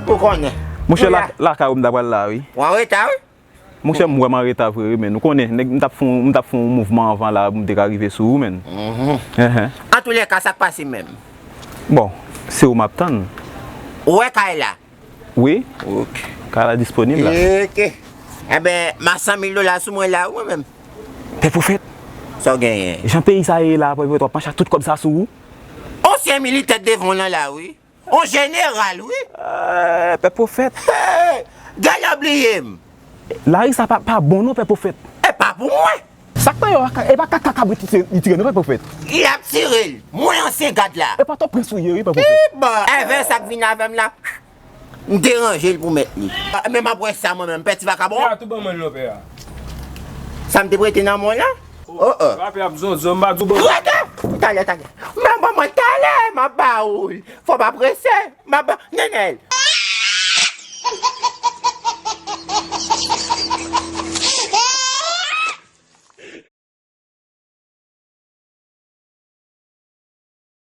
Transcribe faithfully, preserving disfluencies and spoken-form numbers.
Ou konnen. Monchè, Nou la- la. Lakay ou m ta pral la, wi. Ou an reta, wi? Monchè, m vrèman an reta vre, wi, men. Ou konnen, nèg, m t ap fè yon- m t ap fè yon mouvman anvan la pou m te ka rive sou ou, men. Enhen. Antoulèka, sa k pase menm? Bon, se ou m ap tann. Ou wè kay la? Wi, Ok. kay la disponib la. Ok. Enben, ma san mil dola sou mwen la, wi, menm. Pè Pwofèt, Sa w genyen? jan peyi sa ye la, Pè Pwofèt, w ap mache ak tout kòb sa sou ou. Ansyen militè devan w lan la, wi. On jeneral, wi. Eh, Pè Pwofèt, Hey! Gade w bliye m. Lari sa pa, pa bon non, Pè Pwofèt. E pa pou mwen. Sa k nan yo, e pa kaka kabrit li tire, li tire non, Pè Pwofèt. Li ap tire l. Mwen ansyen gad la. E pa Pòtoprens ou ye, wi, Pè Pwofèt. Evè sa k vin avè m la, m deranje l pou mèt li. Men m ap wè sa mwen menm, pè ti vakabon. Pè a tou ban mwen l non, pè a. Sa m te prete nan mwen la? Oh, oh. Rapè ap zonzon, m pa di w ban mwen. Rete! Talè, talè. Men ban mwen talè, m ap ba ou l. Fò pa prese. M ap ba. Nenel.